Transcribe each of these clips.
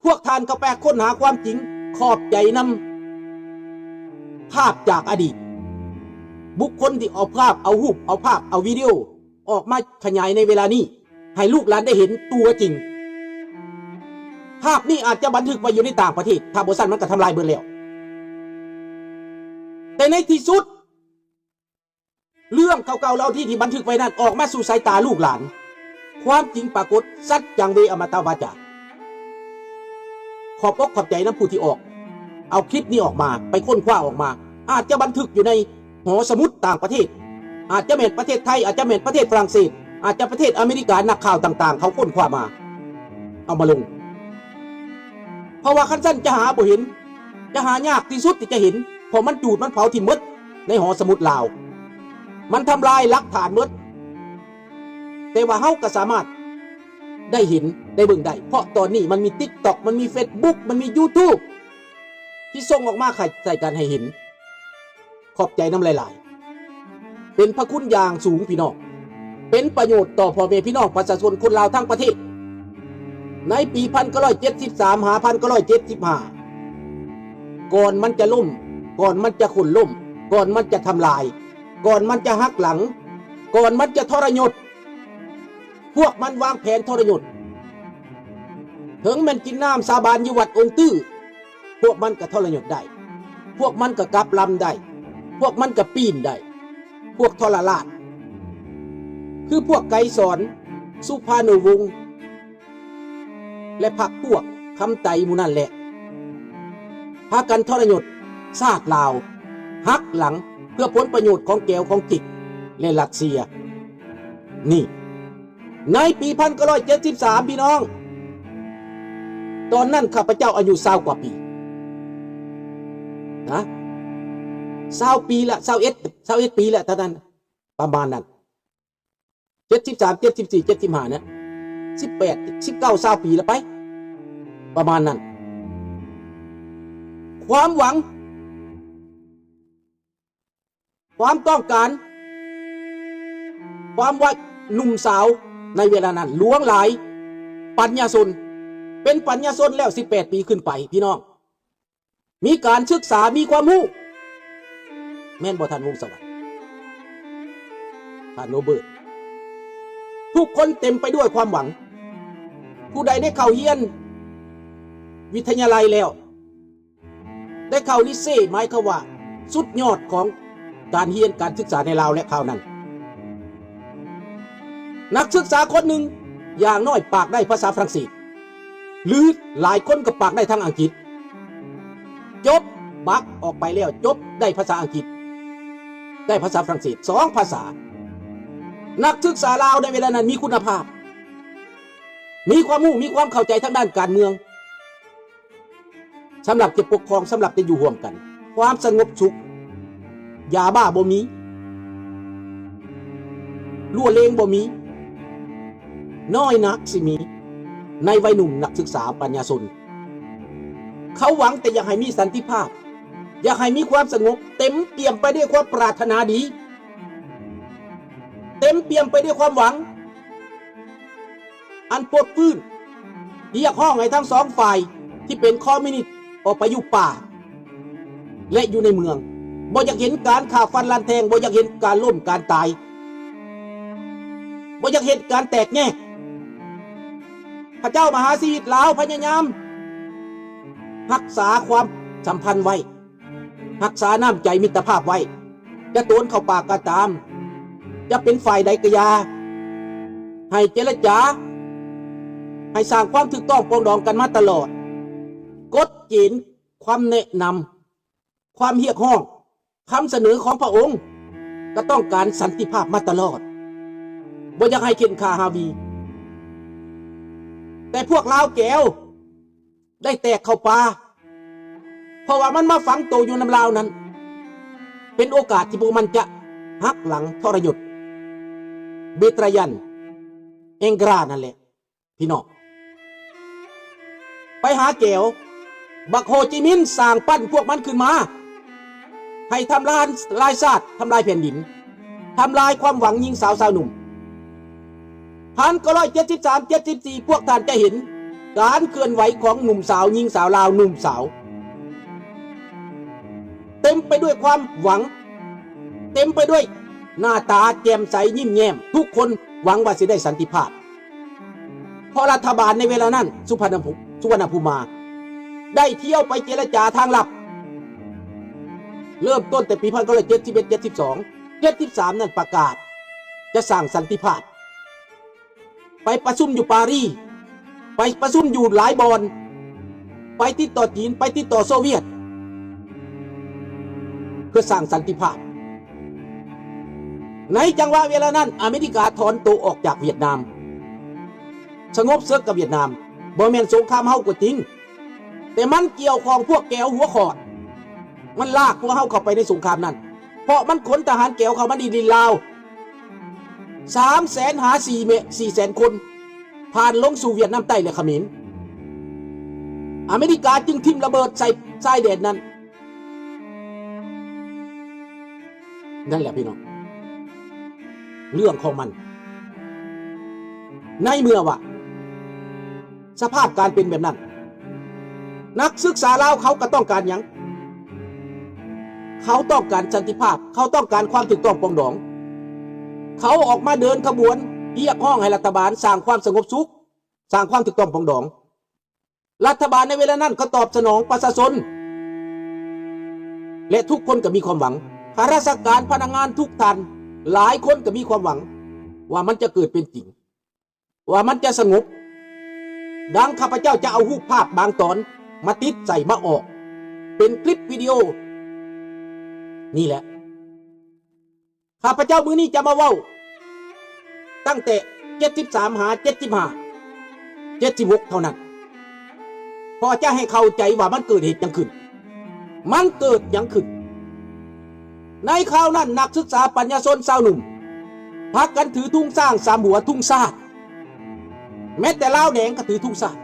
ພວກທ່ານເຂົ້າໄປຄົ້ນຫາຄວາມຈິງ, ຂອບໃຈນຳພາບຈາກອະດີດ, ບຸກຄົນທີ່ເອົາພາບ, ເອົາຮູບ, ເອົາພາບ, ເອົາວິດີໂອອອກມາຂະຫຍາຍໃນເວລານີ້ ໃຫ້ລູກຫຼານໄດ້ເຫັນຕົວຈິງ. ພາບນີ້ອາດຈະບັນທຶກໄວ້ຢູ່ໃນຕ່າງປະເທດ, ຖ້າບໍ່ຊັ້ນມັນກໍທຳລາຍເບິດແລ້ວ. ແຕ່ໃນທີ່ສຸດ ເລື່ອງເກົ່າໆເຫຼົ່າທີ່ ທີ່ບັນທຶກໄວ້ນັ້ນອອກມາສູ່ສາຍຕາລູກຫຼານ. ຄວາມຈິງປາກົດ, ສັດຈັງເວອະມະຕະວາຈາ. ຂອບອົກຂອບໃຈນຳຜູ້ທີ່ອອກ ເອົາຄລິບນີ້ອອກມາ, ໄປຄົ້ນຄວ້າອອກມາ. ອາດຈະບັນທຶກຢູ່ໃນຫໍສະໝຸດຕ່າງປະເທດ, ອາດຈະແມ່ນປະເທດໄທ, ອາດຈະແມ່ນປະເທດຝຣັ່ງເສດ, ອາດຈະປະເທດອາເມລິກາ, ນັກຂ່າວຕ່າງໆເຂົາຄົ້ນຄວ້າມາ, ເອົາມາລົງ. ເພາະວ່າຄັນຊັ້ນຈະຫາບໍ່ເຫັນ, ຈະຫາຍາກທີ່ສຸດທີ່ຈະເຫັນ, ເພາະມັນຈູດ, ມັນເຜົາຖິ້ມໝົດໃນຫໍສະໝຸດລາວ. ມັນທຳລາຍຫຼັກຖານໝົດ. ແຕ່ວ່າເຮົາກໍສາມາດໄດ້ເຫັນ, ໄດ້ເບິ່ງໄດ້, ເພາະຕອນນີ້ມັນມີຕິກຕັອກ, ມັນມີເຟສບຸກ, ມັນມີຢູທູບ ທີ່ສົ່ງອອກມາໃຫ້ ໃສ່ກັນໃຫ້ເຫັນ. ຂອບໃຈນຳຫຼາຍໆ. ເປັນພະຄຸນຢ່າງສູງພີ່ນ້ອງ, ເປັນປະໂຫຍດຕໍ່ພໍ່ແມ່ພີ່ນ້ອງປະຊາຊົນຄົນລາວທັງປະເທດ. ໃນປີພັນເກົ້າຮ້ອຍເຈັດສິບສາມ ຫາພັນເກົ້າຮ້ອຍເຈັດສິບຫ້າ ກ່ອນມັນຈະລົ້ມ, ກ່ອນມັນຈະໂຄ່ນລົ້ມ, ກ່ອນມັນຈະທຳລາຍ, ກ່ອນມັນຈະຫັກຫຼັງ, ກ່ອນມັນຈະທໍລະຍົດ, ພວກມັນວາງແຜນທໍລະຍົດ. ເຖິງແມ່ນກິນນ້ຳສາບານຢູ່ວັດອົງຕື້, ພວກມັນກໍທໍລະຍົດໄດ້, ພວກມັນກໍກັບລຳໄດ້, ພວກມັນກໍປີ້ນໄດ້, ພວກທໍລະລາດ ຄືພວກໄກສອນ ສຸພານຸວົງ ແລະ ພັກພວກຄຳໄຕໝູ່ນັ້ນແຫຼະ ພາກັນທໍລະຍົດຊາດລາວ, ຫັກຫຼັງເພື່ອຜົນປະໂຫຍດຂອງແກວຂອງຈິກ ແລະ ຣັດເຊຍ. ນີ້ ໃນປີພັນເກົ້າຮ້ອຍເຈັດສິບສາມ ພີ່ນ້ອງ, ຕອນນັ້ນຂ້າພະເຈົ້າອາຍຸຊາວກວ່າປີ ນະ, ຊາວປີລະ, ຊາວເອັດ, ຊາວເອັດປີລະ ຕອນນັ້ນ ປະມານນັ້ນ, ເຈັດສິບສາມ ເຈັດສິບສີ່ ເຈັດສິບຫ້າ ນະ, ສິບແປດ ສິບເກົ້າ ຊາວປີລະໄປ ປະມານນັ້ນ. ຄວາມຫວັງ ຄວາມຕ້ອງການ, ຄວາມວ່າໜຸ່ມສາວໃນເວລານັ້ນຫຼວງຫຼາຍ, ປັນຍາຊົນ, ເປັນປັນຍາຊົນແລ້ວສິບແປດປີຂຶ້ນໄປ ພີ່ນ້ອງ, ມີການສຶກສາ, ມີຄວາມຮູ້, ແມ່ນບໍ່ທ່ານ ວົງສະຫວັນ, ທ່ານໂຣເບີດ? ທຸກຄົນເຕັມໄປດ້ວຍຄວາມຫວັງ. ຜູ້ໃດໄດ້ເຂົ້າຮຽນວິທະຍາໄລແລ້ວ, ໄດ້ເຂົ້າລິເຊ, ໝາຍຄວາມວ່າສຸດຍອດຂອງການຮຽນການສຶກສາໃນລາວແລະຄາວນັ້ນ. ນັກສຶກສາຄົນໜຶ່ງ ຢ່າງໜ້ອຍປາກໄດ້ພາສາຝຣັ່ງເສດ ຫຼື ຫຼາຍຄົນກໍປາກໄດ້ທາງອັງກິດ. ຈົບບັກອອກໄປແລ້ວ, ຈົບໄດ້ພາສາອັງກິດ, ໄດ້ພາສາຝຣັ່ງເສດ, ສອງພາສາ. ນັກສຶກສາລາວໃນເວລານັ້ນມີຄຸນນະພາບ, ມີຄວາມຮູ້, ມີຄວາມເຂົ້າໃຈທາງດ້ານການເມືອງ. ສຳລັບຈະປົກຄອງ, ສຳລັບຈະຢູ່ຮ່ວມກັນ, ຄວາມສະຫງົບສຸກ, ຢາບ້າບໍ່ມີ, ຫຼໍ່ເລງບໍ່ມີ, ນ້ອຍນັກຊິມີໃນໄວໜຸ່ມນັກສຶກສາປັນຍາຊົນ. ເຂົາຫວັງແຕ່ຢາກໃຫ້ມີສັນຕິພາບ, ຢາກໃຫ້ມີຄວາມສະຫງົບ, ເຕັມປ່ຽມໄປດ້ວຍຄວາມປາດຖະໜາດີ, ເຕັມປ່ຽມໄປດ້ວຍຄວາມຫວັງ. ອັນປົດຟື້ນ, ຮຽກຮ້ອງໃຫ້ທັງສອງຝ່າຍທີ່ເປັນຄອມມິວນິດອອກໄປຢູ່ປ່າ ແລະ ຢູ່ໃນເມືອງ. ບໍ່ຢາກເຫັນການຂ້າຟັນລັນແທງ, ບໍ່ຢາກເຫັນການລົ້ມການຕາຍ, ບໍ່ຢາກເຫັນການແຕກແຍກ. ພະເຈົ້າມະຫາຊີວິດລາວພະຍາຍາມຮັກສາຄວາມສຳພັນໄວ້. ຮັກສານ້ຳໃຈມິດຕະພາບໄວ້, ຈະໂຕນເຂົ້າປາກກໍຕາມ, ຈະເປັນຝ່າຍໃດກໍຢ່າ, ໃຫ້ເຈລະຈາ, ໃຫ້ສ້າງຄວາມຖືກຕ້ອງປອງດອງກັນມາຕະຫຼອດ. ກົດເກນ, ຄວາມແນະນຳ, ຄວາມຮຽກຮ້ອງ, ຄຳສະເໜີຂອງພະອົງ ກໍຕ້ອງການສັນຕິພາບມາຕະຫຼອດ, ບໍ່ຢາກໃຫ້ເຂັ່ນຂ້າຮາວີ. ແຕ່ພວກລາວແກວ ໄດ້ແຕກເຂົ້າປ່າ, ເພາະວ່າມັນມາຝັງໂຕຢູ່ນຳລາວນັ້ນ ເປັນໂອກາດທີ່ພວກມັນຈະຫັກຫຼັງທໍລະຍົດ ເບຕຣາຢັນ ແອງກຣາ ນັ້ນແຫຼະ ພີ່ນ້ອງ. ໄປຫາແກວ, ບັກໂຮຈິມິນສ້າງປັ້ນພວກມັນຂຶ້ນມາ ໃຫ້ທຳລາຍ ລາຍຊາດ, ທຳລາຍແຜ່ນດິນ, ທຳລາຍຄວາມຫວັງຍິງສາວຊາວໜຸ່ມ. ພັນເກົ້າຮ້ອຍເຈັດສິບສາມ ເຈັດສິບສີ່ ພວກທ່ານຈະເຫັນ ການເຄື່ອນໄຫວຂອງໜຸ່ມສາວ, ຍິງສາວລາວ, ໜຸ່ມສາວ ເຕັມໄປດ້ວຍຄວາມຫວັງ, ເຕັມໄປດ້ວຍໜ້າຕາແຈ່ມໃສ, ຍິ້ມແຍ້ມ, ທຸກຄົນຫວັງວ່າຊິໄດ້ສັນຕິພາບ. ເພາະລັດຖະບານໃນເວລານັ້ນ ສຸພັນນະພູ ສຸວັນນະພູມາ ໄດ້ທຽວໄປເຈລະຈາທາງລັບ ເລີ່ມຕົ້ນແຕ່ປີພັນເກົ້າຮ້ອຍເຈັດສິບເອັດ ເຈັດສິບສອງ ເຈັດສິບສາມນັ້ນປະກາດຈະສ້າງສັນຕິພາບ, ໄປປະຊຸມຢູ່ປາຣີ, ໄປປະຊຸມຢູ່ຫຼາຍບ່ອນ, ໄປຕິດຕໍ່ຈີນ, ໄປຕິດຕໍ່ໂຊວຽດ ເພື່ອສ້າງສັນຕິພາບ. ໃນຈັງຫວະເວລານັ້ນ ອາເມລິກາຖອນໂຕອອກຈາກຫວຽດນາມ, ສະຫງົບເສິກກັບຫວຽດນາມ. ບໍ່ແມ່ນສົງຄາມເຮົາກໍຈິງ, ແຕ່ມັນກ່ຽວຂ້ອງພວກແກວຫົວຂອດ, ມັນລາກພວກເຮົາເຂົ້າໄປໃນສົງຄາມນັ້ນ, ເພາະມັນຂົນທະຫານແກວເຂົ້າມາດິນລາວ ສາມແສນ ຫາ ສີ່ແສນຄົນ, ຜ່ານລົງສູ່ຫວຽດນາມໃຕ້ ແລະ ຂະເໝນ. ອາເມລິກາຈຶ່ງຖິ້ມລະເບີດໃສ່ຊາຍແດນນັ້ນ. ນັ້ນແຫຼະພີ່ນ້ອງ ເລື່ອງຂອງມັນ. ໃນເມື່ອວ່າສະພາບການເປັນແບບນັ້ນ, ນັກສຶກສາລາວເຂົາກໍຕ້ອງການຫຍັງ? ເຂົາຕ້ອງການສັນຕິພາບ, ເຂົາຕ້ອງການຄວາມຖືກຕ້ອງປອງດອງ. ເຂົາອອກມາເດີນຂະບວນຮຽກຮ້ອງໃຫ້ລັດຖະບານສ້າງຄວາມສະຫງົບສຸກ, ສ້າງຄວາມຖືກຕ້ອງປອງດອງ. ລັດຖະບານໃນເວລານັ້ນກໍຕອບສະໜອງປະຊາຊົນ ແລະ ທຸກຄົນກໍມີຄວາມຫວັງ. ຂ້າລາຊະການ, ພະນັກງານທຸກທ່ານ ຫຼາຍຄົນກໍມີຄວາມຫວັງວ່າມັນຈະເກີດເປັນຈິງ, ວ່າມັນຈະສະຫງົບ. ດັ່ງຂ້າພະເຈົ້າຈະເອົາຮູບພາບບາງຕອນມາຕິດໃສ່, ມາອອກເປັນຄລິບວິດີໂອນີ້ແຫຼະ. ຂ້າພະເຈົ້າມື້ນີ້ຈະມາເວົ້າຕັ້ງແຕ່ເຈັດສິບສາມ ຫາ ເຈັດສິບຫ້າ ເຈັດສິບຫົກ ເທົ່ານັ້ນ, ເພາະຈະໃຫ້ເຂົ້າໃຈວ່າມັນເກີດເຫດຫຍັງຂຶ້ນ, ມັນເກີດຫຍັງຂຶ້ນ. ໃນຄາວນັ້ນ ນັກສຶກສາປັນຍາຊົນຊາວໜຸ່ມພາກັນຖືທຸງຊ້າງສາມຫົວ, ທຸງຊາດ. ແມ້ແຕ່ລາວແດງກໍຖືທຸງຊາດ.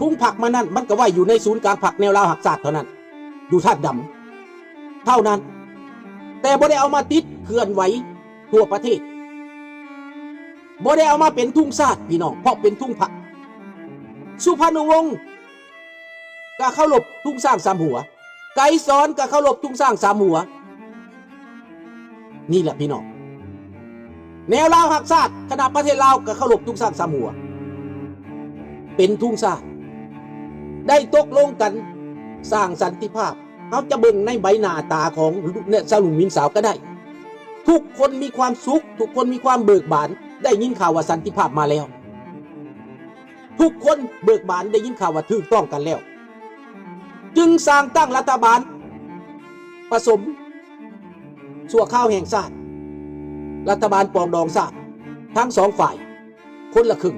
ທຸງພັກມັນນັ້ນ ມັນກໍໄວ້ຢູ່ໃນສູນກາງພັກແນວລາວຮັກຊາດເທົ່ານັ້ນ, ຢູ່ທາດດຳເທົ່ານັ້ນ, ແຕ່ບໍ່ໄດ້ເອົາມາຕິດເຄື່ອນໄຫວທົ່ວປະເທດ, ບໍ່ໄດ້ເອົາມາເປັນທຸງຊາດ ພີ່ນ້ອງ, ເພາະເປັນທຸງພັກ. ສຸພານຸວົງ ກໍເຄົາລົບທຸງຊ້າງສາມຫົວ, ໄກສອນກໍເຄົາລົບທຸງຊ້າງສາມຫົວ. ນີ້ແຫຼະພີ່ນ້ອງ, ແນວລາວຮັກຊາດ, ຄະນະປະເທດລາວກໍເຄົາລົບທຸງຊ້າງສາມຫົວ ເປັນທຸງຊາດ, ໄດ້ຕົກລົງກັນສ້າງສັນຕິພາບ. ເຮົາຈະເບິ່ງໃນໃບໜ້າຕາຂອງຊາວໜຸ່ມຍິງສາວກໍໄດ້, ທຸກຄົນມີຄວາມສຸກ, ທຸກຄົນມີຄວາມເບີກບານ, ໄດ້ຍິນຂ່າວວ່າສັນຕິພາບມາແລ້ວ. ທຸກຄົນເບີກບານໄດ້ຍິນຂ່າວວ່າຖືກຕ້ອງກັນແລ້ວ, ຈຶ່ງສ້າງຕັ້ງລັດຖະບານປະສົມຊົ່ວຄາວແຫ່ງຊາດ, ລັດຖະບານປອງດອງຊາດ ທັງສອງຝ່າຍ ຄົນລະເຄິ່ງ,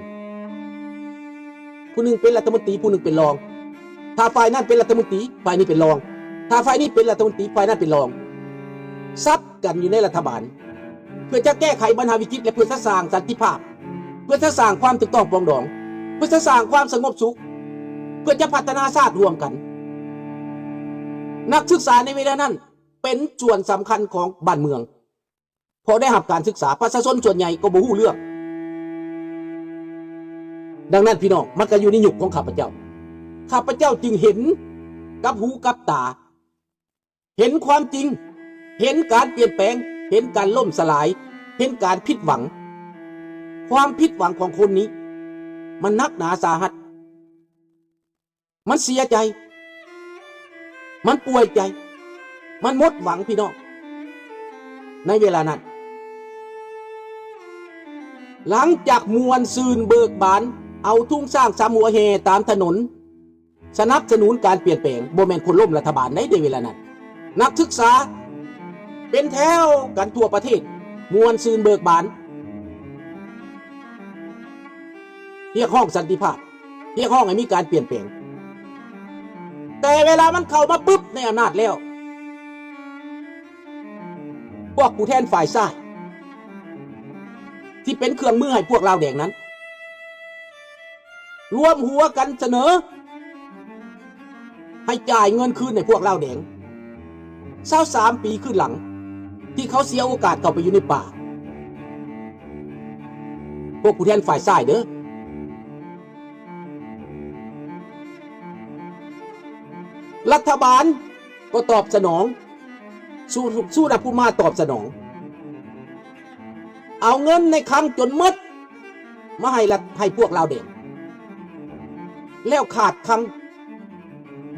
ຜູ້ໜຶ່ງເປັນລັດຖະມົນຕີ, ຜູ້ໜຶ່ງເປັນຮອງ. ຖ້າຝ່າຍນັ້ນເປັນລັດຖະມົນຕີ, ຝ່າຍນີ້ເປັນຮອງ, ຖ້າຝ່າຍນີ້ເປັນລັດຖະມົນຕີ, ຝ່າຍນັ້ນເປັນຮອງ, ສັບກັນຢູ່ໃນລັດຖະບານ ເພື່ອຈະແກ້ໄຂບັນຫາວິກິດ ແລະ ເພື່ອຈະສ້າງສັນຕິພາບ, ເພື່ອຈະສ້າງຄວາມຖືກຕ້ອງປອງດອງ, ເພື່ອຈະສ້າງຄວາມສະຫງົບສຸກ, ເພື່ອຈະພັດທະນາຊາດຮ່ວມກັນ. ນັກສຶກສາໃນເວລານັ້ນເປັນສ່ວນສຳຄັນຂອງບ້ານເມືອງ, ເພາະໄດ້ຮັບການສຶກສາ, ປະຊາຊົນສ່ວນໃຫຍ່ກໍບໍ່ຮູ້ເລື່ອງ. ດັ່ງນັ້ນ ພີ່ນ້ອງ, ມັນກໍຢູ່ໃນຍຸກຂອງຂ້າພະເຈົ້າ, ຂ້າພະເຈົ້າຈຶ່ງເຫັນກັບຫູກັບຕາ, ເຫັນຄວາມຈິງ, ເຫັນການປ່ຽນແປງ, ເຫັນການລົ້ມສະຫຼາຍ, ເຫັນການຜິດຫວັງ. ຄວາມຜິດຫວັງຂອງຄົນນີ້ມັນໜັກໜາສາຫັດ, ມັນເສຍໃຈ, ມັນປ່ວຍໃຈ, ມັນໝົດຫວັງ, ພີ່ນ້ອງ. ໃນເວລານັ້ນ, ຫຼັງຈາກມ່ວນຊື່ນເບີກບານ, ເອົາທຸງຊ້າງສາມຫົວແຫ່ຕາມຖະໜົນ, ສະໜັບສະໜູນການປ່ຽນແປງ, ບໍ່ແມ່ນໂຄ່ນລົ້ມລັດຖະບານໃດ ໃນເວລານັ້ນ. ນັກສຶກສາເປັນແຖວກັນທົ່ວປະເທດ, ມ່ວນຊື່ນເບີກບານ, ຮຽກຮ້ອງສັນຕິພາບ, ຮຽກຮ້ອງໃຫ້ມີການປ່ຽນແປງ. ແຕ່ເວລາມັນເຂົ້າມາປຶບໃນອຳນາດແລ້ວ, ພວກຜູ້ແທນຝ່າຍຊ້າຍ ທີ່ເປັນເຄື່ອງມືໃຫ້ພວກລາວແດງນັ້ນ ລວມຫົວກັນສະເໜີໃຫ້ຈ່າຍເງິນຄືນໃຫ້ພວກລາວແດງ ຊາວສາມປີຄືນຫຼັງ ທີ່ເຂົາເສຍໂອກາດເຂົ້າໄປຢູ່ໃນປ່າ. ພວກຜູ້ແທນຝ່າຍຊ້າຍເດີ, ລັດຖະບານກໍຕອບສະໜອງ, ສຸ, ສຸນນະພູມາຕອບສະໜອງ, ເອົາເງິນໃນຄັງຈົນໝົດ ມາໃຫ້ລັດ, ໃຫ້ພວກລາວແດງ, ແລ້ວຂາດຄັງ,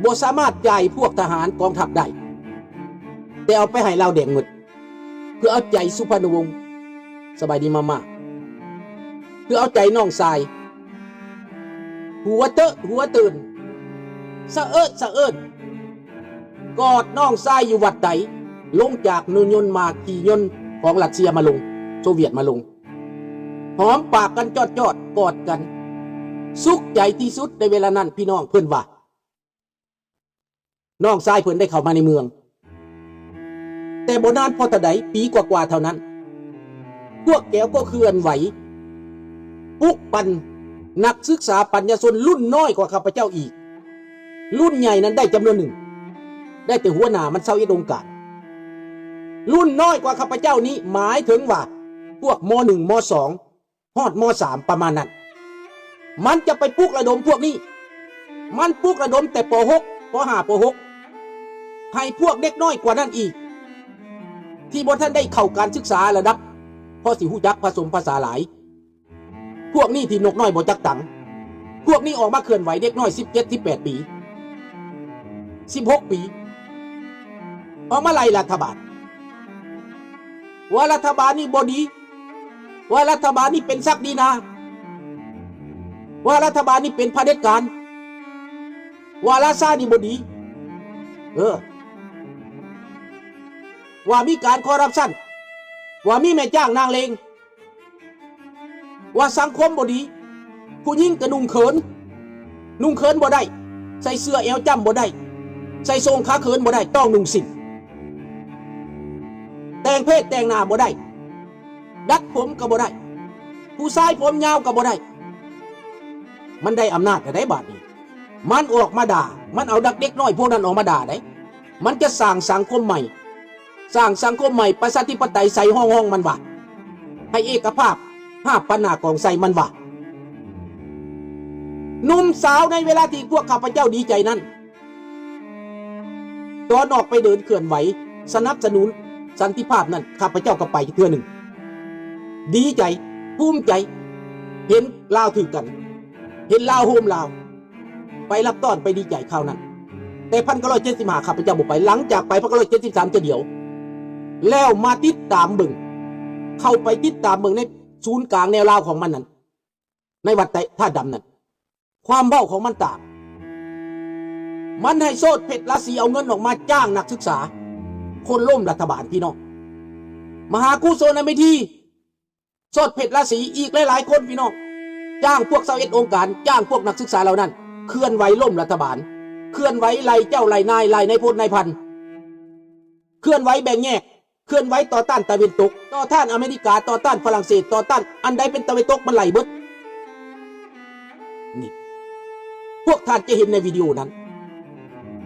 ບໍ່ສາມາດຈ່າຍພວກທະຫານກອງທັບໄດ້, ແຕ່ເອົາໄປໃຫ້ລາວແດງໝົດ. ເພື່ອເອົາໃຈສຸພານຸວົງ, ສະບາຍດີມາມາ, ເພື່ອເອົາໃຈນ້ອງຊາຍ, ຫົວເຕີ ຫົວເຕີນ, ສະເອິດສະເອິນ, ກອດນ້ອງຊາຍຢູ່ວັດໃດ, ລົງຈາກຍົນມາ, ຂີ່ຍົນຂອງຣັດເຊຍມາລົງ, ໂຊວຽດມາລົງ, ຫອມປາກກັນຈອດໆ ກອດກັນ, ສຸກໃຈທີ່ສຸດໃນເວລານັ້ນ, ພີ່ນ້ອງ, ເພິ່ນວ່າ ນ້ອງຊາຍເພິ່ນໄດ້ເຂົ້າມາໃນເມືອງ, ແຕ່ບໍ່ນານພໍເທົ່າໃດ, ປີກວ່າໆເທົ່ານັ້ນ, ພວກແກວກໍເຄື່ອນໄຫວ, ປຸກປັ່ນນັກສຶກສາປັນຍາຊົນລຸ້ນນ້ອຍກວ່າຂ້າພະເຈົ້າອີກ. ລຸ້ນໃຫຍ່ນັ້ນໄດ້ຈຳນວນໜຶ່ງ, ໄດ້ແຕ່ຫົວໜ້າມັນຊາວເອັດອົງການ. ລຸ້ນນ້ອຍກວ່າຂ້າພະເຈົ້ານີ້ ໝາຍເຖິງວ່າພວກ ມໍໜຶ່ງ ມໍສອງ ຮອດ ມໍສາມ ປະມານນັ້ນ. ມັນຈະໄປປຸກລະດົມພວກນີ້, ມັນປຸກລະດົມແຕ່ ປໍຫົກ ປໍຫ້າ ປໍຫົກ ໃຫ້ພວກເດັກນ້ອຍກວ່ານັ້ນອີກ ທີ່ບໍ່ທັນໄດ້ເຂົ້າການສຶກສາລະດັບ ພໍຊິຮູ້ຈັກຜະສົມພາສາຫຼາຍ. ພວກນີ້ທີ່ນົກນ້ອຍບໍ່ຈັກຕັງ, ພວກນີ້ອອກມາເຄື່ອນໄຫວເດັກນ້ອຍ ສິບເຈັດ ສິບແປດ ປີ, ສິບຫົກ ປີ, ອອກມາໄລ່ລັດຖະບານ. ວ່າລັດຖະບານນີ້ບໍ່ດີ, ວ່າລັດຖະບານນີ້ເປັນສັກດີນາ, ວ່າລັດຖະບານນີ້ເປັນຜະເດັດການ, ວ່າລາຊານີ້ບໍ່ດີ, ເອີ, ວ່າມີການຄໍຣັບຊັນ, ວ່າມີແມ່ຈ້າງນາງເລງ, ວ່າສັງຄົມບໍ່ດີ, ຜູ້ຍິງກໍນຸ່ງເຂີນ, ນຸ່ງເຂີນບໍ່ໄດ້, ໃສ່ເສື້ອແອວຈ້ຳບໍ່ໄດ້, ໃສ່ໂສ້ງຂາເຂີນບໍ່ໄດ້, ຕ້ອງນຸ່ງສິ້ນ, ແຕ່ງເພດແຕ່ງໜ້າບໍ່ໄດ້, ດັດຜົມກໍບໍ່ໄດ້, ຜູ້ຊາຍຜົມຍາວກໍບໍ່ໄດ້. ມັນໄດ້ອຳນາດແລ້ວໃດ໋ບາດນີ້. ມັນອອກມາດ່າ, ມັນເອົາດັກເດັກນ້ອຍພວກນັ້ນອອກມາດ່າໄດ໋. ມັນຈະສ້າງສັງຄົມໃໝ່, ສ້າງສັງຄົມໃໝ່ ປະຊາທິປະໄຕໃສ່ຮອງໆ ມັນວ່າ, ໃຫ້ເອກະພາບ ຫາບປັນໜ້າກອງໃສ່ ມັນວ່າ. ໜຸ່ມສາວໃນເວລາທີ່ພວກຂ້າພະເຈົ້າດີໃຈນັ້ນ, ຕອນອອກໄປເດີນເຄື່ອນໄຫວສະໜັບສະໜູນສັນຕິພາບນັ້ນ, ຂ້າພະເຈົ້າກໍໄປເທື່ອໜຶ່ງ. ດີໃຈ, ພູມໃຈ, ເຫັນລາວຖືກກັນ, ເຫັນລາວໂຮມລາວ, ໄປຮັບຕ້ອນ, ໄປດີໃຈຄາວນັ້ນ. ແຕ່ພັນເກົ້າຮ້ອຍເຈັດສິບຫ້າ ຂ້າພະເຈົ້າບໍ່ໄປ, ຫຼັງຈາກໄປພັນເກົ້າຮ້ອຍເຈັດສິບສາມເທື່ອດຽວ, ແລ້ວມາຕິດຕາມເບິ່ງ, ເຂົ້າໄປຕິດຕາມເບິ່ງໃນສູນກາງແນວລາວຂອງມັນນັ້ນ, ໃນວັດໄຕ ທາດດຳນັ້ນ. ຄວາມເວົ້າຂອງມັນຕ່າງ. ມັນໃຫ້ໂສດເພັດລາສີເອົາເງິນອອກມາຈ້າງນັກສຶກສາ, ຄົນລົ້ມລັດຖະບານ, ພີ່ນ້ອງ. ມະຫາກຸໂສນເມທີ, ໂສດເພັດລາສີ, ອີກຫຼາຍໆຄົນ, ພີ່ນ້ອງ. ຈ້າງພວກຊາວເອັດອົງການ, ຈ້າງພວກນັກສຶກສາເຫຼົ່ານັ້ນ, ເຄື່ອນໄຫວລົ້ມລັດຖະບານ, ເຄື່ອນໄຫວໄລ່ເຈົ້າໄລ່ນາຍ, ໄລ່ນາຍພົນນາຍພັນ, ເຄື່ອນໄຫວແບ່ງແຍກ, ເຄື່ອນໄຫວຕໍ່ຕ້ານຕາເວັນຕົກ, ຕໍ່ຕ້ານອາເມລິກາ, ຕໍ່ຕ້ານຝຣັ່ງເສດ, ຕໍ່ຕ້ານອັນໃດເປັນຕາເວັນຕົກ, ມັນໄລ່ເບິດ. ນີ້ ພວກທ່ານຈະເຫັນໃນວິດີໂອນັ້ນ,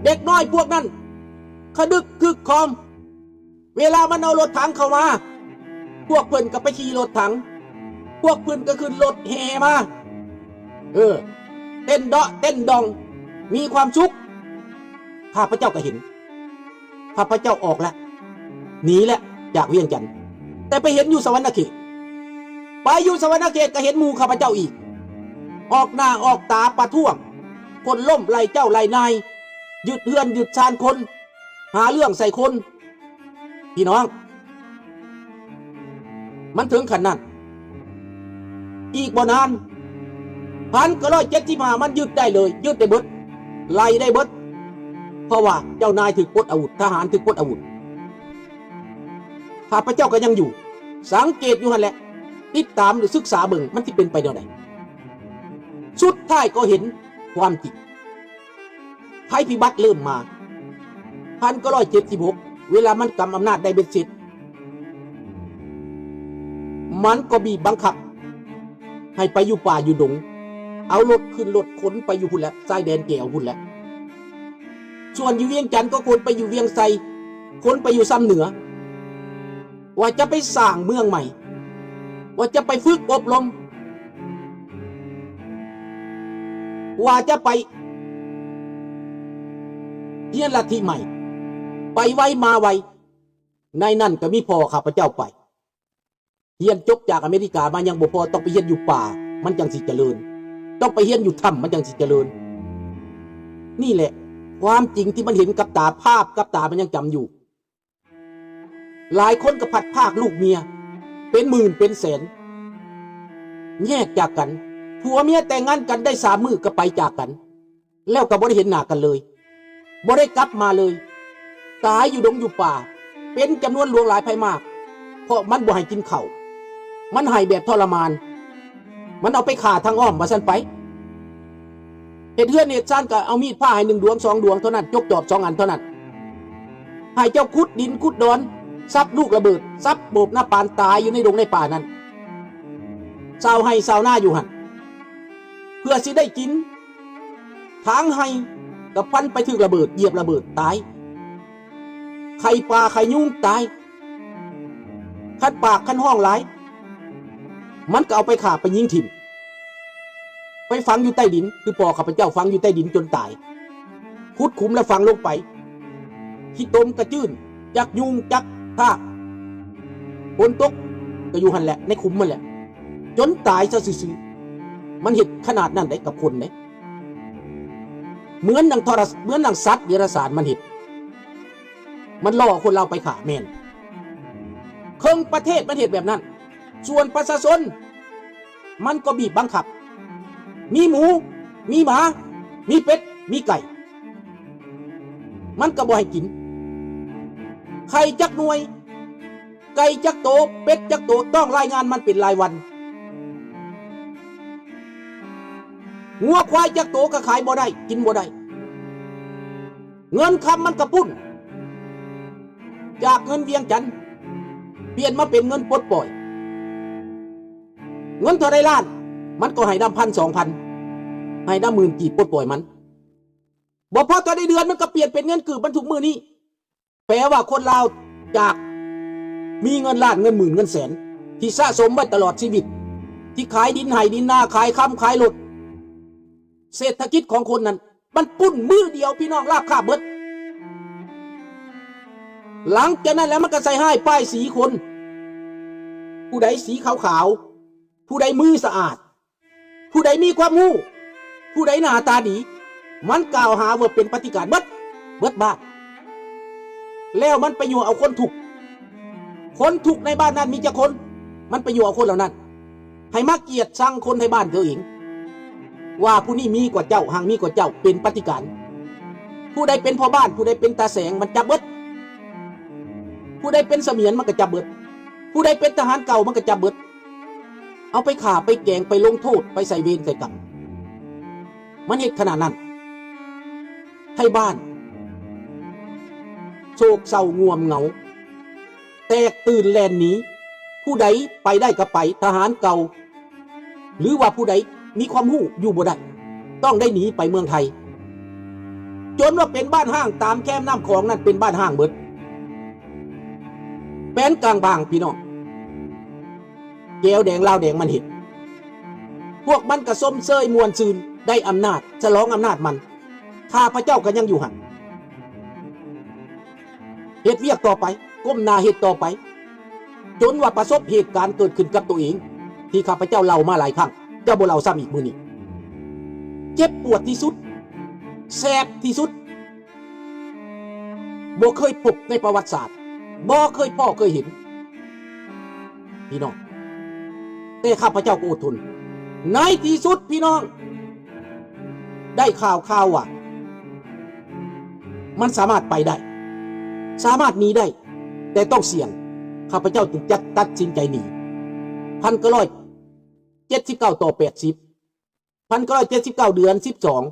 ເດັກນ້ອຍພວກນັ້ນຂະດຶກຄຶກຄອມ. ເວລາມັນເອົາລົດຖັງເຂົ້າມາ, ພວກເພິ່ນກໍໄປຂີ່ລົດຖັງ, ພວກເພິ່ນກໍຂຶ້ນລົດແຫ່ມາ, ເອີ, ເຕັ້ນເດາະເຕັ້ນດອງ, ມີຄວາມສຸກ. ຂ້າພະເຈົ້າກໍເຫັນ. ຂ້າພະເຈົ້າອອກແລ້ວ, ໜີແລ້ວຈາກວຽງຈັນ, ແຕ່ໄປເຫັນຢູ່ສະຫວັນນະເຂດ. ໄປຢູ່ສະຫວັນນະເຂດກໍເຫັນໝູ່ຂ້າພະເຈົ້າອີກ, ອອກໜ້າອອກຕາປະທ້ວງ, ຄົນລົ້ມ, ໄລ່ເຈົ້າໄລ່ນາຍ, ຍຶດເຮືອນຍຶດຊານຄົນ, ຫາເລື່ອງໃສ່ຄົນ. ພີ່ນ້ອງ, ມັນເຖິງຂັ້ນນັ້ນ. ອີກບໍ່ນານ, ພັນເກົ້າຮ້ອຍເຈັດສິບຫ້າ ມັນຍຶດໄດ້ເລີຍ, ຍຶດໄດ້ເບິດ, ໄລ່ໄດ້ເບິດ, ເພາະວ່າເຈົ້ານາຍຖືກປົດອາວຸດ, ທະຫານຖືກປົດອາວຸດ. ຂ້າພະເຈົ້າກໍຍັງຢູ່, ສັງເກດຢູ່ຫັ້ນແຫຼະ, ຕິດຕາມ ຫຼື ສຶກສາເບິ່ງ ມັນຊິເປັນໄປແນວໃດ. ສຸດທ້າຍກໍເຫັນຄວາມຈິງ. ໄພພິບັດເລີ່ມມາ, ພັນເກົ້າຮ້ອຍເຈັດສິບຫົກ ເວລາມັນກຳອຳນາດໄດ້ເບັດເສັດ, ມັນກໍບີບບັງຄັບໃຫ້ໄປຢູ່ປ່າຢູ່ດົງ, ເອົາລົດຂຶ້ນລົດຂົນໄປຢູ່ພຸ້ນແຫຼະ, ຊາຍແດນແກວພຸ້ນແຫຼະ. ສ່ວນຢູ່ວຽງຈັນກໍຂົນໄປຢູ່ວຽງໄຊ, ຂົນໄປຢູ່ຊຳເໜືອ. ວ່າຈະໄປສ້າງເມືອງໃໝ່, ວ່າຈະໄປຝຶກອົບຮົມ, ວ່າຈະໄປ ຮຽນລັດທິໃໝ່ ໄປໄວມາໄວ. ໃນນັ້ນກໍມີພໍ່ຂ້າພະເຈົ້າໄປ ຮຽນຈົບຈາກອາເມລິກາມາຍັງບໍ່ພໍ ຕ້ອງໄປຮຽນຢູ່ປ່າ ມັນຈັ່ງຊິຈະເລີນ, ຕ້ອງໄປຮຽນຢູ່ຖ້ຳ ມັນຈັ່ງຊິຈະເລີນ. ນີ້ແຫຼະຄວາມຈິງທີ່ມັນເຫັນກັບຕາ, ພາບກັບຕາມັນຍັງຈຳຢູ່. ຫຼາຍຄົນກໍພັດພາກລູກເມຍເປັນໝື່ນເປັນແສນ, ແຍກຈາກກັນ, ຜົວເມຍແຕ່ງງານກັນໄດ້ສາມມື້ກໍໄປຈາກກັນ ແລ້ວກໍບໍ່ໄດ້ເຫັນໜ້າກັນເລີຍ, ບໍ່ໄດ້ກັບມາເລີຍ, ຕາຍຢູ່ດົງຢູ່ປ່າເປັນຈຳນວນຫຼວງຫຼາຍໄພມາກ, ເພາະມັນບໍ່ໃຫ້ກິນເຂົ້າ, ມັນໃຫ້ແບບທໍລະມານ, ມັນເອົາໄປຂ້າທາງອ້ອມວ່າຊັ້ນໄປ. ເຮັດເຮືອນເຮັດຊານກໍເອົາມີດພ້າໃຫ້ໜຶ່ງດວງສອງດວງເທົ່ານັ້ນ, ຈົກຈອບສອງອັນເທົ່ານັ້ນ, ໃຫ້ເຈົ້າຂຸດດິນຂຸດດອນ, ສັບລູກລະເບີດ, ສັບໂບບນາປານ, ຕາຍຢູ່ໃນດົງໃນປ່ານັ້ນ. ຊາວໄຮ່ຊາວນາຢູ່ຫັ້ນ ເພື່ອຊິໄດ້ກິນ, ທາງໄຮ່ກໍພັນໄປຖືກລະເບີດ, ຢຽບລະເບີດ, ຕາຍ. ໄຂ່ປ່າໄຂ່ຍຸງ, ຕາຍ. ຄັນປາກຄັນຮ້ອງຫຼາຍ, ມັນກໍເອົາໄປຂ້າໄປຍິງຖິ້ມ, ໄປຝັງຢູ່ໃຕ້ດິນ, ຄືພໍ່ຂ້າພະເຈົ້າຝັງຢູ່ໃຕ້ດິນຈົນຕາຍ. ຂຸດຂຸມແລ້ວຝັງລົງໄປ, ຂີ້ຕົມກະຈືນ, ຈັກຍຸງຈັກທາກ, ຝົນຕົກກໍຢູ່ຫັ້ນແຫຼະ, ໃນຂຸມຫັ້ນແຫຼະ, ຈົນຕາຍຊະຊື່ໆ. ມັນເຮັດຂະໜາດນັ້ນໄດ໋ກັບຄົນເດ້. ເໝືອນດັ່ງທໍລະ, ເໝືອນດັ່ງສັດເດຍລະສານມັນເຮັດ, ມັນລ່ອຄົນລາວໄປຂ້າ. ແມ່ນ ເຄິ່ງປະເທດມັນເຮັດແບບນັ້ນ. ສ່ວນປະຊາຊົນມັນກໍບີບບັງຄັບ, ມີໝູ, ມີໝາ, ມີເປັດ, ມີໄກ່, ມັນກໍບໍ່ໃຫ້ກິນ. ໄຂ່ຈັກໜ່ວຍ, ໄກ່ຈັກໂຕ, ເປັດຈັກໂຕ, ຕ້ອງລາຍງານມັນເປັນລາຍວັນ. ງົວຄວາຍຈັກໂຕກໍຂາຍບໍ່ໄດ້, ກິນບໍ່ໄດ້. ເງິນຄຳມັນກະປຸ້ນ, ຈາກເງິນວຽງຈັນ ປ່ຽນມາເປັນເງິນປົດປ່ອຍ. ເງິນເທົ່າໃດລ້ານ, ມັນກໍໃຫ້ນຳພັນສອງພັນ, ໃຫ້ນຳໝື່ນກີບປົດປ່ອຍມັນ. ບໍ່ພໍເທົ່າໃດເດືອນ, ມັນກໍປ່ຽນເປັນເງິນກີບມັນທຸກມື້ນີ້. ແປວ່າຄົນລາວຈາກມີເງິນລ້ານ, ເງິນໝື່ນ, ເງິນແສນ ທີ່ສະສົມໄວ້ຕະຫຼອດຊີວິດ, ທີ່ຂາຍດິນໄຮ່ດິນນາ, ຂາຍຄຳ, ຂາຍລົດ, ເສດຖະກິດຂອງຄົນນັ້ນ ມັນປຸ້ນມື້ດຽວ ພີ່ນ້ອງ, ລາບຄາບເບິດ. ຫຼັງຈາກນັ້ນແລ້ວ ມັນກໍໃສ່ຮ້າຍປ້າຍສີຄົນ, ຜູ້ໃດສີຂາວໆ, ຜູ້ໃດມືສະອາດ, ຜູ້ໃດມີຄວາມຮູ້, ຜູ້ໃດໜ້າຕາດີ, ມັນກ່າວຫາວ່າເປັນປະຕິການເບິດ, ເບິດບ້ານ. ແລ້ວມັນໄປຍົວະເອົາຄົນທຸກ, ຄົນທຸກໃນບ້ານນັ້ນມີຈັກຄົນ, ມັນໄປຍົວະເອົາຄົນເຫຼົ່ານັ້ນ ໃຫ້ມາກຽດຊັງຄົນໃນບ້ານຕົວເອງ ວ່າຜູ້ນີ້ມີກວ່າເຈົ້າ, ຮັ່ງມີກວ່າເຈົ້າ, ເປັນປະຕິການ. ຜູ້ໃດເປັນພໍ່ບ້ານ, ຜູ້ໃດເປັນຕາແສງ, ມັນຈັບເບິດ. ຜູ້ໃດເປັນສະໝຽນ, ມັນກໍຈັບເບິດ. ຜູ້ໃດເປັນທະຫານເກົ່າ, ມັນກໍຈັບເບິດ. ເອົາໄປຂ້າ, ໄປແກງ, ໄປລົງໂທດ, ໄປໃສ່ເວນໃສ່ກຳ. ມັນເຮັດຂະໜາດນັ້ນ. ໄທບ້ານໂສກເສົ້າງ່ວມເຫງົາ, ແຕກຕື່ນແລ່ນໜີ. ຜູ້ໃດໄປໄດ້ກໍໄປ, ທະຫານເກົ່າ ຫຼືວ່າຜູ້ໃດມີຄວາມຮູ້ຢູ່ບໍ່ໄດ້, ຕ້ອງໄດ້ໜີໄປເມືອງໄທ. ຈົນວ່າເປັນບ້ານຮ້າງ, ຕາມແຄມນ້ຳຂອງນັ້ນເປັນບ້ານຮ້າງເບິດ. ແຜນກາງບາງ, ພີ່ນ້ອງ, ແກວແດງລາວແດງມັນເຮັດ. ພວກມັນກໍຊົມເຊີຍມ່ວນຊື່ນ, ໄດ້ອຳນາດ, ສະຫຼອງອຳນາດມັນ. ຂ້າພະເຈົ້າກໍຍັງຢູ່ຫັ້ນ, ເຮັດວຽກຕໍ່ໄປ, ກົ້ມໜ້າເຮັດຕໍ່ໄປ, ຈົນວ່າປະສົບເຫດການເກີດຂຶ້ນກັບຕົວເອງ ທີ່ຂ້າພະເຈົ້າເລົ່າມາຫຼາຍຄັ້ງ, ຈະບໍ່ເລົ່າຊ້ຳອີກມື້ນີ້. ເຈັບປວດທີ່ສຸດ, ແສບທີ່ສຸດ, ບໍ່ເຄີຍພົບໃນປະຫວັດສາດ, ບໍ່ເຄີຍພໍ້ເຄີຍເຫັນ, ພີ່ນ້ອງ. ແຕ່ຂ້າພະເຈົ້າກໍອົດທົນ. ໃນທີ່ສຸດ, ພີ່ນ້ອງ, ໄດ້ຂ່າວຄາວວ່າ ມັນສາມາດໄປໄດ້, ສາມາດໜີໄດ້, ແຕ່ຕ້ອງສ່ຽງ. ຂ້າພະເຈົ້າຈຶ່ງຈັດ ຕັດສິນໃຈໜີ. ພັນເກົ້າຮ້ອຍເຈັດສິບເກົ້າ ຕໍ່ ແປດສິບ, ພັນເກົ້າຮ້ອຍເຈັດສິບເກົ້າ ເດືອນສິບສອງ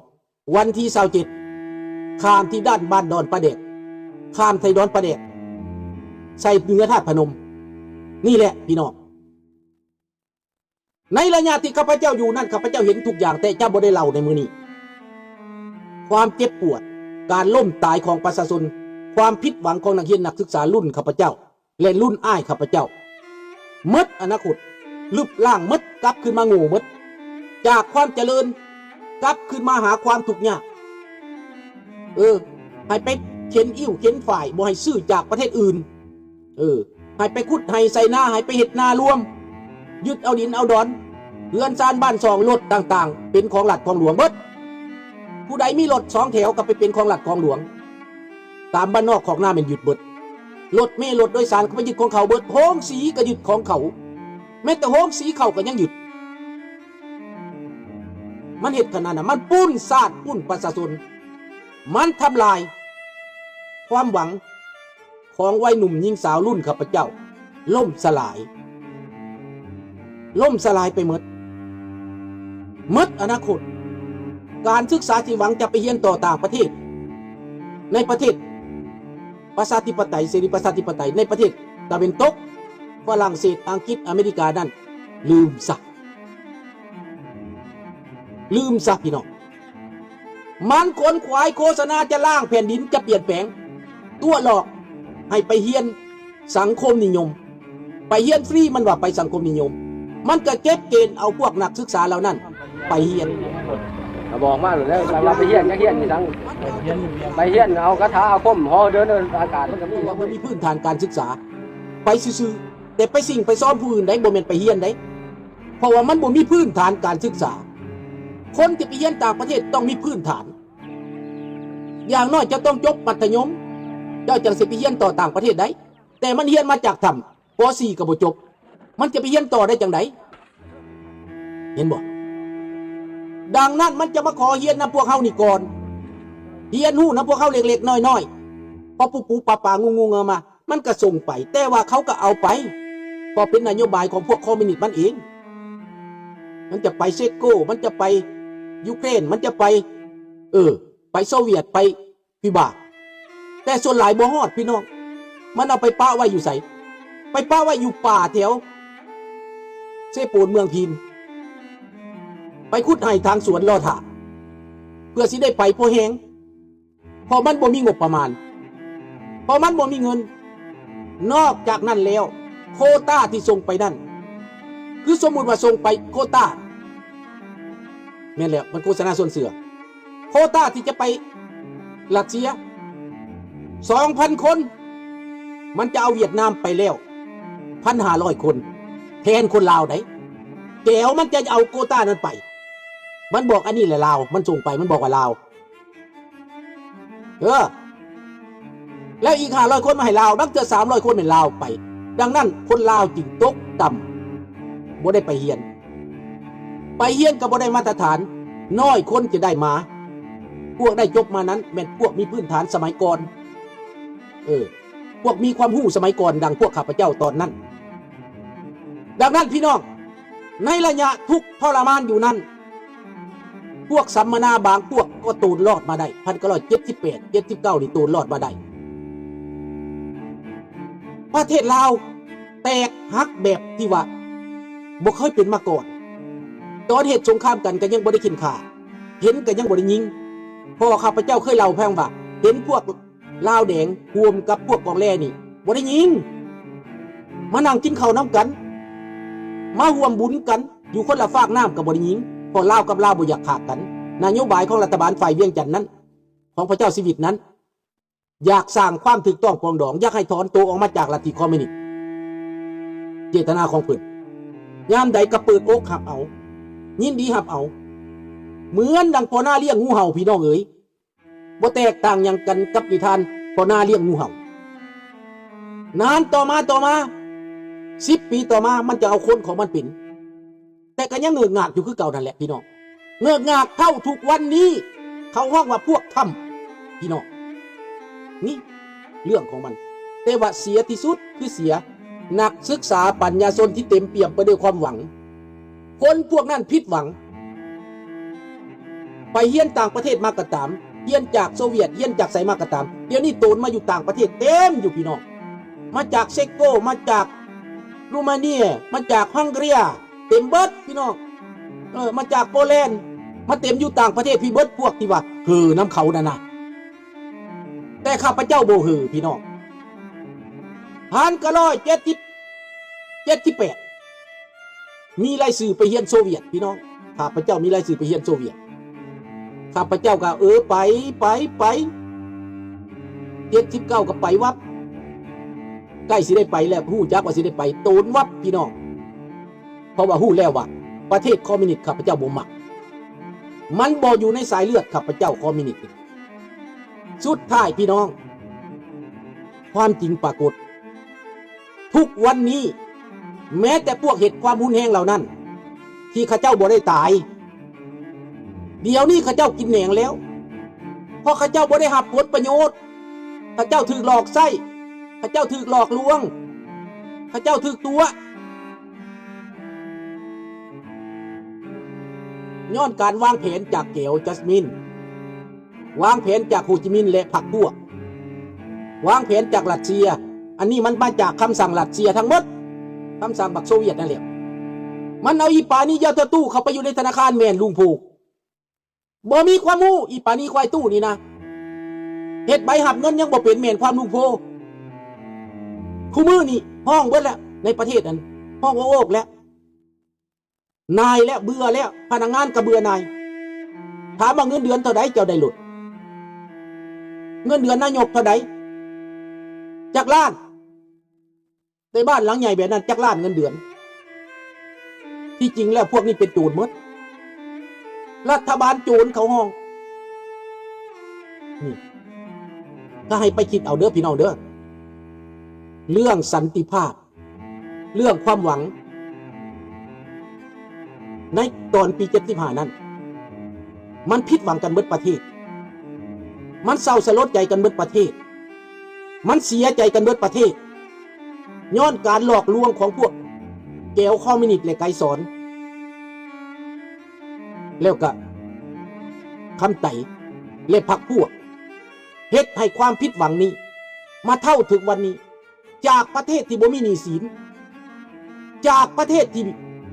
ວັນທີຊາວເຈັດ ຂ້າມທີ່ດ່ານບ້ານດອນປາແດກ, ຂ້າມໄທດອນປາແດກ ໃສ່ເໜືອທາດພະນົມ. ນີ້ແຫຼະ ພີ່ນ້ອງ, ໃນໄລຍະທີ່ຂ້າພະເຈົ້າຢູ່ນັ້ນ, ຂ້າພະເຈົ້າເຫັນທຸກຢ່າງ, ແຕ່ຈະບໍ່ໄດ້ເລົ່າໃນມື້ນີ້. ຄວາມເຈັບປວດ, ການລົ້ມຕາຍຂອງປະຊາຊົນ, ຄວາມຜິດຫວັງຂອງນັກຮຽນນັກສຶກສາລຸ້ນຂ້າພະເຈົ້າ ແລະ ລຸ້ນອ້າຍຂ້າພະເຈົ້າ, ໝົດອະນາຄົດ, ລຶບລ້າງໝົດ, ກັບຄືນມາໂງ່ໝົດ, ຈາກຄວາມຈະເລີນ ກັບຄືນມາຫາຄວາມທຸກຍາກ. ເອີ, ໃຫ້ໄປເຂັນອິ້ວເຂັນຝ້າຍ ບໍ່ໃຫ້ຊື້ຈາກປະເທດອື່ນ. ເອີ ໃຫ້ໄປຂຸດໄຮ່ໄຖນາ ໃຫ້ໄປເຮັດນາລວມ, ຍຶດເອົາດິນເອົາດອນ, ເຮືອນຊານບ້ານຊ່ອງ ລົດຕ່າງໆ ເປັນຂອງລັດຂອງຫຼວງເບິດ. ຜູ້ໃດມີລົດສອງແຖວກໍໄປເປັນຂອງລັດຂອງຫຼວງ. ຕາມບ້ານນອກຄອກນາແມ່ນຍຶດເບິດ. ລົດເມລົດໂດຍສານກໍໄປຍຶດຂອງເຂົາເບິດ. ໂຮງສີກໍຍຶດຂອງເຂົາ. ແມ້ແຕ່ໂຮງສີເຂົາກໍຍັງຍຶດ. ມັນເຮັດຂະໜາດນັ້ນ. ມັນປຸ້ນຊາດ ປຸ້ນປະຊາຊົນ. ມັນທຳລາຍຄວາມຫວັງຂອງໄວໜຸ່ມຍິງສາວລຸ້ນຂ້າພະເຈົ້າ ລົ້ມສະຫຼາຍ, ລົ້ມສະຫຼາຍໄປໝົດ, ໝົດອະນາຄົດ. ການສຶກສາທີ່ຫວັງຈະໄປຮຽນຕໍ່ຕ່າງປະເທດ, ໃນປະເທດປະຊາທິປະໄຕ, ເສລີປະຊາທິປະໄຕ, ໃນປະເທດຕາເວັນຕົກ, ຝຣັ່ງເສດ, ອັງກິດ, ອາເມລິການັ້ນ, ລືມຊະ, ລືມຊະ ພີ່ນ້ອງ. ມັນຂົນຂວາຍໂຄສະນາຈະລ້າງແຜ່ນດິນ, ຈະປ່ຽນແປງ, ຕົວະຫຼອກໃຫ້ໄປຮຽນສັງຄົມນິຍົມ, ໄປຮຽນຟຣີ, ມັນວ່າໄປສັງຄົມນິຍົມ. ມັນກໍເກັບເກນເອົາພວກນັກສຶກສາເຫຼົ່ານັ້ນໄປຮຽນ. ກໍບອກມາໂລດແລ້ວ ວ່າໄປຮຽນ ຈັກຮຽນອີ່ຫຍັງ, ໄປຮຽນເອົາຄາຖາອາຄົມ ຫໍເດີນອາກາດ ມັນກໍມີ. ວ່າບໍ່ມີພື້ນຖານການສຶກສາ, ໄປຊື່ໆ, ແຕ່ໄປສິ່ງໄປຊອມຜູ້ອື່ນໃດ໋, ບໍ່ແມ່ນໄປຮຽນໃດ໋. ເພາະວ່າມັນບໍ່ມີພື້ນຖານການສຶກສາ. ຄົນທີ່ໄປຮຽນຕ່າງປະເທດຕ້ອງມີພື້ນຖານ. ຢ່າງນ້ອຍເຈົ້າຕ້ອງຈົບມັດທະຍົມ, ເຈົ້າຈັ່ງຊິໄປຮຽນຕໍ່ຕ່າງປະເທດໄດ້. ແຕ່ມັນຮຽນມາຈາກຖ້ຳ ປໍສີ່ກໍບໍ່ຈົບ, ມັນຈະໄປຮຽນຕໍ່ໄດ້ຈັ່ງໃດ? ເຫັນບໍ່? ດັ່ງນັ້ນມັນຈະມາຂໍຮຽນນຳພວກເຮົານີ້ກ່ອນ, ຮຽນຮູ້ນຳພວກເຮົາເລັກໆນ້ອຍໆ, ພໍປຸບໆປະໆງຸ່ງໆເອົາມາ. ມັນກໍສົ່ງໄປ, ແຕ່ວ່າເຂົາກໍເອົາໄປ ເພາະເປັນນະໂຍບາຍຂອງພວກຄອມມິວນິດມັນເອງ. ມັນຈະໄປເຊັກໂກ, ມັນຈະໄປຢູເຄຣນ, ມັນຈະໄປ ເອີ ໄປໂຊວຽດ, ໄປຄິວບາ, ແຕ່ສ່ວນຫຼາຍບໍ່ຮອດ ພີ່ນ້ອງ. ມັນເອົາໄປປະໄວ້ຢູ່ໃສ? ໄປປະໄວ້ຢູ່ປ່າແຖວເຊໂປນເມືອງພີນ, ໄປຂຸດໄຮ່ຖາງສວນລໍຖ້າ ເພື່ອຊິໄດ້ໄປພໍແຮງ. ເພາະມັນບໍ່ມີງົບປະມານ, ເພາະມັນບໍ່ມີເງິນ. ນອກຈາກນັ້ນແລ້ວ ໂຄຕາທີ່ສົ່ງໄປນັ້ນ, ຄືສົມມຸດວ່າສົ່ງໄປໂຄຕາ, ແມ່ນແລ້ວ ມັນໂຄສະນາຊົວນເຊື່ອ, ໂຄຕາທີ່ຈະໄປຣັດເຊຍ ສອງພັນຄົນ, ມັນຈະເອົາຫວຽດນາມໄປແລ້ວ ພັນຫ້າຮ້ອຍຄົນ ແທນຄົນລາວໃດ໋. ແກວມັນຈະເອົາໂຄຕານັ້ນໄປ, ມັນບອກອັນນີ້ແຫຼະລາວ, ມັນສົ່ງໄປ ມັນບອກວ່າລາວ. ເອີ ແລ້ວອີກຫ້າຮ້ອຍຄົນມາໃຫ້ລາວ, ບາງເທື່ອສາມຮ້ອຍຄົນແມ່ນລາວໄປ. ດັ່ງນັ້ນຄົນລາວຈຶ່ງຕົກຕ່ຳ, ບໍ່ໄດ້ໄປຮຽນ, ໄປຮຽນກໍບໍ່ໄດ້ມາດຕະຖານ, ນ້ອຍຄົນຈະໄດ້ມາ. ພວກໄດ້ຈົບມານັ້ນແມ່ນພວກມີພື້ນຖານສະໄໝກ່ອນ, ເອີ ພວກມີຄວາມຮູ້ສະໄໝກ່ອນ ດັ່ງພວກຂ້າພະເຈົ້າຕອນນັ້ນ. ດັ່ງນັ້ນພີ່ນ້ອງ, ໃນໄລຍະທຸກທໍລະມານຢູ່ນັ້ນ, ພວກສຳມະນາບາງພວກກໍໂຕນລອດມາໄດ້, ພັນເກົ້າຮ້ອຍເຈັດສິບແປດ ເຈັດສິບເກົ້ານີ້ໂຕນລອດມາໄດ້. ປະເທດລາວແຕກຫັກແບບທີ່ວ່າບໍ່ເຄີຍເປັນມາກ່ອນ. ຕອນເຮັດສົງຄາມກັນກໍຍັງບໍ່ໄດ້ເຂັ່ນຂ້າ, ເຫັນກໍຍັງບໍ່ໄດ້ຍິງ. ເພາະຂ້າພະເຈົ້າເຄີຍເລົ່າໃຫ້ຟັງວ່າ ເຫັນພວກ ລາວແດງຮ່ວມກັບພວກກອງແລນີ້ບໍ່ໄດ້ຍິງ, ມານັ່ງກິນເຂົ້ານຳກັນ, ມາຮ່ວມບຸນກັນ ຢູ່ຄົນລະຟາກນ້ຳກໍບໍ່ໄດ້ຍິງ, ເພາະລາວກັບລາວບໍ່ຢາກຂາດກັນ. ນະໂຍບາຍຂອງລັດຖະບານຝ່າຍວຽງຈັນນັ້ນ ຂອງພະເຈົ້າຊີວິດນັ້ນ ຢາກສ້າງຄວາມຖືກຕ້ອງປອງດອງ, ຢາກໃຫ້ຖອນໂຕອອກມາຈາກລັດທິຄອມມິວນິດ. ເຈດຕະນາຂອງເພິ່ນ ຍາມໃດກໍເປີດອົກຮັບເອົາ, ຍິນດີຮັບເອົາ, ເໝືອນດັ່ງພໍ່ນາລ້ຽງງູເຫົ່າ ພີ່ນ້ອງເອີຍ. ບໍ່ແຕກຕ່າງຫຍັງກັນກັບນິທານພໍ່ນາລ້ຽງງູເຫົ່າ. ນານຕໍ່ມາ, ຕໍ່ມາ, ສິບປີຕໍ່ມາ, ມັນຈະເອົາຄົນຂອງມັນເປັນ, ແຕ່ກໍຍັງເງີກງາກຢູ່ຄືເກົ່ານັ້ນແຫຼະພີ່ນ້ອງ. ເງີກງາກເທົ່າທຸກວັນນີ້, ເຂົາຮ້ອງວ່າພວກຖ້ຳ ພີ່ນ້ອງ. ນີ້ເລື່ອງຂອງມັນ. ແຕ່ວ່າເສຍທີ່ສຸດຄືເສຍນັກສຶກສາປັນຍາຊົນທີ່ເຕັມປ່ຽມໄປດ້ວຍຄວາມຫວັງ. ຄົນພວກນັ້ນຜິດຫວັງ. ໄປຮຽນຕ່າງປະເທດມາກໍຕາມ, ຮຽນຈາກໂຊວຽດ, ຮຽນຈາກໃສມາກໍຕາມ, ດຽວນີ້ໂຕນມາຢູ່ຕ່າງປະເທດເຕັມຢູ່ພີ່ນ້ອງ. ມາຈາກເຊັກໂກ, ມາຈາກໂຣມາເນຍ, ມາຈາກຮັງເກເຣຍ, ເຕັມເບິດພີ່ນ້ອງ. ເອີ, ມາຈາກໂປແລນ, ມາເຕັມຢູ່ຕ່າງປະເທດພີ້ເບິດ, ພວກທີ່ວ່າເຫີນຳເຂົານັ້ນນະ. ແຕ່ຂ້າພະເຈົ້າບໍ່ເຫີພີ່ນ້ອງ. ພັນເກົ້າຮ້ອຍເຈັດສິບ ເຈັດສິບແປດ ມີລາຍຊື່ໄປຮຽນໂຊວຽດພີ່ນ້ອງ. ຂ້າພະເຈົ້າມີລາຍຊື່ໄປຮຽນໂຊວຽດ. ຂ້າພະເຈົ້າກໍ ເອີ ໄປ, ໄປ, ໄປ. ເຈັດສິບເກົ້າກໍໄປວັບ ໃກ້ຊິໄດ້ໄປແລ້ວ ຮູ້ຈັກວ່າຊິໄດ້ໄປ ໂຕນວັບພີ່ນ້ອງ ເພາະວ່າຮູ້ແລ້ວວ່າປະເທດຄອມມິວນິດຂ້າພະເຈົ້າບໍ່ມັກ ມັນບໍ່ຢູ່ໃນສາຍເລືອດຂ້າພະເຈົ້າຄອມມິວນິດ. ສຸດທ້າຍພີ່ນ້ອງ ຄວາມຈິງປາກົດ ທຸກວັນນີ້ ແມ້ແຕ່ພວກເຮັດຄວາມຮຸນແຮງເຫຼົ່ານັ້ນ ທີ່ເຂົາເຈົ້າບໍ່ໄດ້ຕາຍ ດຽວນີ້ເຂົາເຈົ້າກິນແໜງແລ້ວ ເພາະເຂົາເຈົ້າບໍ່ໄດ້ຮັບຜົນປະໂຫຍດ ເຂົາເຈົ້າຖືກຫຼອກໃຊ້ ເຂົາເຈົ້າຖືກຫຼອກລວງ ເຂົາເຈົ້າຖືກຕົວະ ຍ້ອນການວາງແຜນຈາກແກວຈັສມິນ ວາງແຜນຈາກໂຮຈິມິນ ແລະ ພັກພວກ ວາງແຜນຈາກຣັດເຊຍ ອັນນີ້ມັນມາຈາກຄຳສັ່ງຣັດເຊຍທັງໝົດ ຄຳສັ່ງບັກໂຊວຽດນັ້ນແຫຼະ ມັນເອົາອີປານີຢາໂຕຕູ້ເຂົ້າໄປຢູ່ໃນທະນາຄານແມ່ນລຸງໂພ ບໍ່ມີຄວາມຮູ້ ອີປານີຄວາຍຕູ້ນີ້ນະ ເຮັດໃບຮັບເງິນຍັງບໍ່ເປັນ ແມ່ນຄວາມລຸງໂພ ຄູ່ມື້ນີ້ຮ້ອງເບິດແລ້ວ ໃນປະເທດນັ້ນ ຮ້ອງໂອກແລ້ວ ໜ່າຍແລ້ວ ເບື່ອແລ້ວ ພະນັກງານກໍເບື່ອໜ່າຍ ຖາມວ່າເງິນເດືອນເທົ່າໃດ ເຈົ້າໄດ້ໂລດ ເງິນເດືອນນາຍົກເທົ່າໃດ ຈັກລ້ານ ແຕ່ບ້ານຫຼັງໃຫຍ່ແບບນັ້ນຈັກລ້ານເງິນເດືອນ ທີ່ຈິງແລ້ວພວກນີ້ເປັນໂຈນໝົດ ລັດຖະບານໂຈນເຂົາຮ້ອງ ນີ້ ກໍໃຫ້ໄປຄິດເອົາເດີພີ່ນ້ອງເດີ ເລື່ອງສັນຕິພາບ ເລື່ອງຄວາມຫວັງ ໃນຕອນປີເຈັດສິບຫ້ານັ້ນ ມັນຜິດຫວັງກັນເບິດປະເທດ ມັນເສົ້າສະຫຼົດໃຈກັນເບິດປະເທດ ມັນເສຍໃຈກັນເບິດປະເທດ ຍ້ອນການຫຼອກລວງຂອງພວກແກວຄອມມິວນິດ ແລະ ໄກສອນ ແລ້ວກະຄຳໄຕ ແລະ ພັກພວກ ເຮັດໃຫ້ຄວາມຜິດຫວັງນີ້ ມາເທົ່າເຖິງວັນນີ້ ຈາກປະເທດທີ່ບໍ່ມີໜີ້ສິນ ຈາກປະເທດທີ່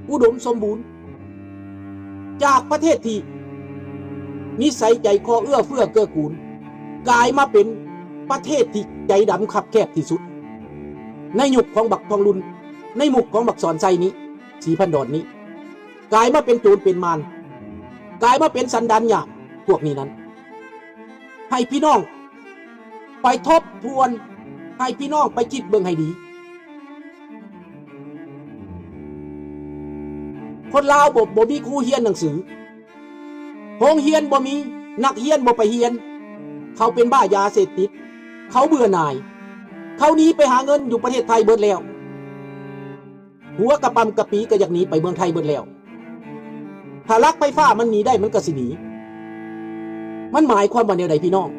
ອຸດົມສົມບູນ ຈາກປະເທດທີ່ນິໄສໃຈຄໍເອື້ອເຟື້ອເກື້ອກູນ ກາຍມາເປັນປະເທດທີ່ໃຈດຳຄັບແຄບທີ່ສຸດ ໃນຍຸກຂອງບັກທອງລຸນ ໃນຍຸກຂອງບັກສອນໄຊນີ້ ສີພັນດອນນີ້ ກາຍມາເປັນໂຈນເປັນມານ ກາຍມາເປັນສັນດານຫຍາບພວກນີ້ນັ້ນ ໃຫ້ພີ່ນ້ອງໄປທົບທວນ ໃຫ້ພີ່ນ້ອງໄປຄິດເບິ່ງໃຫ້ດີ. ຄົນລາວບໍ່ ບໍ່ມີຄູຮຽນໜັງສື ໂຮງຮຽນບໍ່ມີ ນັກຮຽນບໍ່ໄປຮຽນ ເຂົາເປັນບ້າຢາເສບຕິດ ເຂົາເບື່ອໜ່າຍ ເຂົາໜີໄປຫາເງິນຢູ່ປະເທດໄທເບິດແລ້ວ. ຫົວກະປຳກະປີກໍຢາກໜີໄປເມືອງໄທເບິດແລ້ວ. ຖ້າລັກໄຟຟ້າມັນໜີໄດ້ ມັນກໍຊິໜີ. ມັນໝາຍຄວາມວ່າແນວໃດພີ່ນ້ອງ?